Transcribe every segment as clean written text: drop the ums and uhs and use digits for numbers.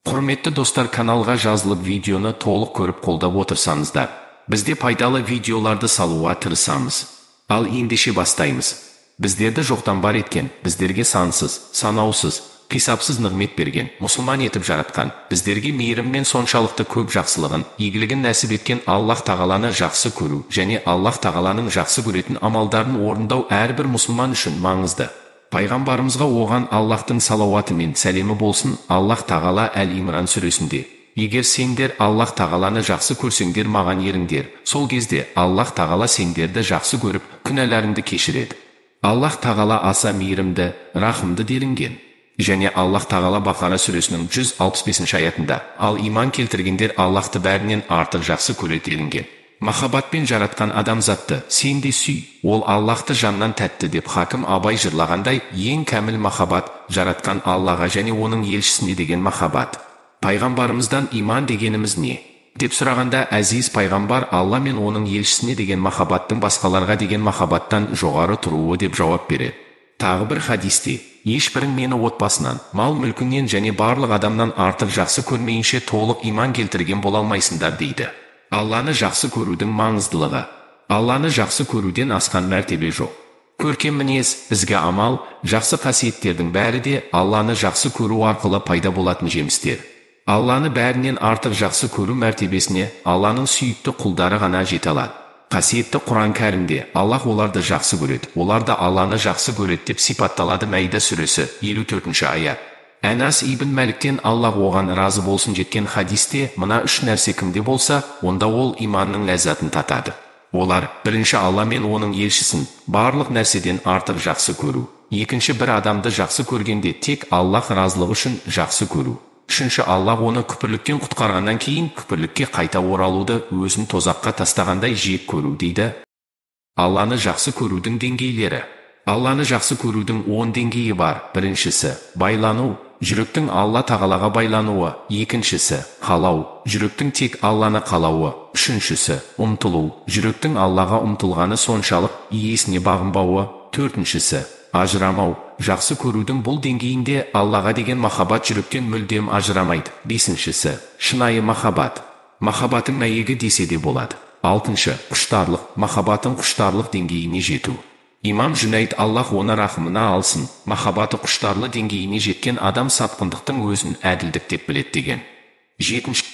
Құрметті достар, каналға жазылып, видеоны толық көріп, қолдап отырсаңыздар, бізде пайдалы видеоларды салуға тырысамыз. Ал ендеше бастаймыз. Біздерді жоқтан бар еткен, біздерге сансыз, санаусыз, қисапсыз нығмет берген, мұсылман етіп жаратқан, біздерге мейіріммен соншалықты көп жақсылығын, игілігін нәсіп еткен Аллах тағаланы жақсы көру және Аллах тағаланың жақсы көретін амалдарын орындау әрбір мұсылман үшін маңызды. Пайғамбарымызға, оған Аллахтың салауаты мен сәлемі болсын, Аллах тағала Әл-Имран сүресінде: «Егер сендер Аллах тағаланы жақсы көрсеңдер, маған еріңдер, сол кезде Аллах тағала сендерді жақсы көріп, күнәларыңды кешіреді. Аллах тағала аса мейірімді, рахымды», – делінген. Және Аллах тағала Бақара сүресінің 165 аятында: «Ал иман келтіргендер Аллахты бәрінен артық жақсы көреді», – делінген. Махаббатпен жаратқан адамзатты сен де сүй, ол Аллахты жаннан тәтті деп хакім Абай жырлағандай, ең кәміл махаббат – жаратқан Аллаға және оның елшісіне деген махаббат. Пайғамбарымыздан «Иман дегеніміз не?» деп сұрағанда, әзиз пайғамбар «Алла мен оның елшісіне деген махаббаттың басқаларға деген махаббаттан жоғары тұруы» деп жауап береді. Тағы бір хадисте: «Ешбірің мені отбасынан, мал мүлкіңнен және барлық адамнан артық жақсы көрмейінше, толық иман келтірген бола алмайсыңдар», – дейді. Алланы жақсы көрудің маңыздылығы. Алланы жақсы көруден асқан мәртебе жоқ. Көркем мінез, ізгі амал, жақсы қасиеттердің бәрі де Алланы жақсы көру арқылы пайда болатын жемістер. Алланы бәрінен артық жақсы көру мәртебесіне Алланың сүйікті құлдары ғана жете алады. Қасиетті Құран Кәрімде «Аллах оларды жақсы көреді, олар да Алланы жақсы көреді» деп сипатталады. Мәйда сүресі, 54 аят. Әнас ибн Мәліктен, Аллах оған разы болсын, жеткен хадисте: «Мына үш нәрсе кімде болса, онда ол иманның ләззатын татады. Олар: бірінші, Алла мен оның елшісін барлық нәрседен артық жақсы көру. Екінші, бір адамды жақсы көргенде, тек Аллах разылығы үшін жақсы көру. Үшінші, Аллах оны күпірліктен құтқарғаннан кейін күпірлікке қайта оралуды өзін тозаққа тастағандай жек көру», – дейді. Алланы жақсы көрудің деңгейлері. Алланы жақсы көрудің 10 деңгейі бар. Біріншісі – байлану, жүректің Алла тағалаға байлануы. Екіншісі – қалау, жүректің тек Алланы қалауы. Үшіншісі – ұмтылу, жүректің Аллаға ұмтылғаны соншалық, иесіне бағынбауы. Төртіншісі – ажырамау, жақсы көрудің бұл деңгейінде Аллаға деген махаббат жүректен мүлдем ажырамайды. Бесіншісі – шынайы махаббат, махаббаттың мәйегі десе де болады. Алтыншы – құштарлық, махаббаттың құштарлық деңгейіне жету. Имам Жүнайд, Аллах оны рахымына алсын, «Махаббаты құштарлы деңгейіне жеткен адам сатқындықтың өзін әділдік деп біледі» деген. Жетінші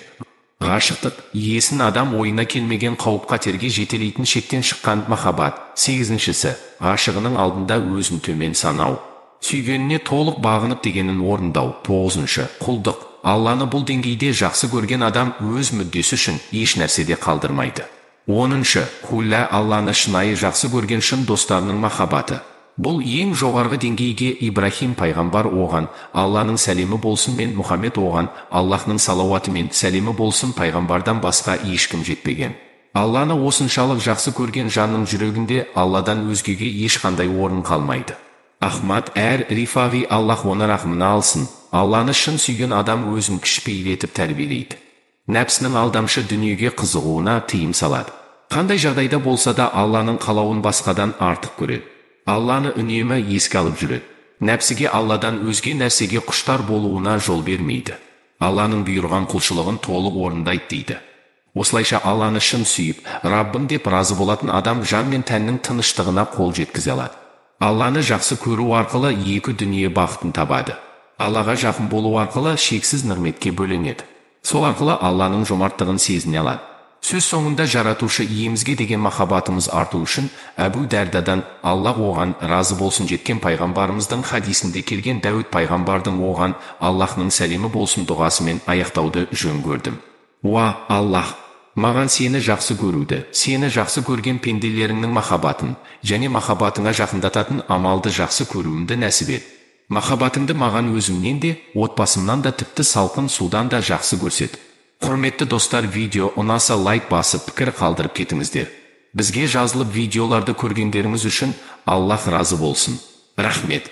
– ғашықтық, иесін адам ойына келмеген қауіп қатерге жетелейтін шектен шыққан махаббат. Сегізіншісі – ғашығының алдында өзін төмен санау, сүйгеніне толық бағынып, дегенін орындау. Тоғызыншы – құлдық. Алланы бұл деңгейде жақсы көрген адам өз мүддесі үшін еш нәрседе қалдырмайды. 10-шы – хулля, Алланы шынайы жақсы көрген шын достарының махаббаты. Бұл ең жоғарғы деңгейге Ибрахим пайғамбар, оған Алланың сәлемі болсын, мен Мұхаммед, оған Аллахның салауаты мен сәлемі болсын, пайғамбардан басқа ешкім жетпеген. Алланы осыншалық жақсы көрген жанның жүрегінде Алладан өзгеге ешқандай орын қалмайды. Ахмад әр Рифағи, Аллах оны рахымына алсын, «Алланы шын сүйген адам өзін кішіпейіл етіп тәрбиелейді, нәпсінің алдамшы дүниеге қызығуына тыйым салады, қандай жағдайда болса да Алланың қалауын басқадан артық көреді, Алланы үнемі еске алып жүреді, нәпсіге Алладан өзге нәрсеге құштар болуына жол бермейді, Алланың бұйырған құлшылығын толық орындайды», – дейді. Осылайша, Алланы шын сүйіп, Раббым деп разы болатын адам жан мен тәннің тыныштығына қол жеткізе алады. Алланы жақсы көру арқылы екі дүние бақытын табады. Аллаға жақын болу арқылы шексіз нығметке бөленеді. Сол арқылы Алланың жомарттығын сезіне алады. Сөз соңында жаратушы иемізге деген махаббатымыз арту үшін Әбу Дәрдадан, Алла оған разы болсын, жеткен пайғамбарымыздың хадисінде келген Дәуіт пайғамбардың, оған Аллахның сәлемі болсын, дұғасымен аяқтауды жөн көрдім. Уа Аллах, маған сені жақсы көруді, сені жақсы көрген пенделеріңнің махаббатын және махаббатыңа жақындататын амалды жақсы көруімді нәсіп ет. Махаббатыңды маған өзімнен де, отбасымнан да, тіпті салқын судан да жақсы көрсет. Құрметті достар, видео ұнаса, лайк басып, пікір қалдырып кетіңіздер. Бізге жазылып, видеоларды көргендеріңіз үшін Аллах разы болсын. Рахмет.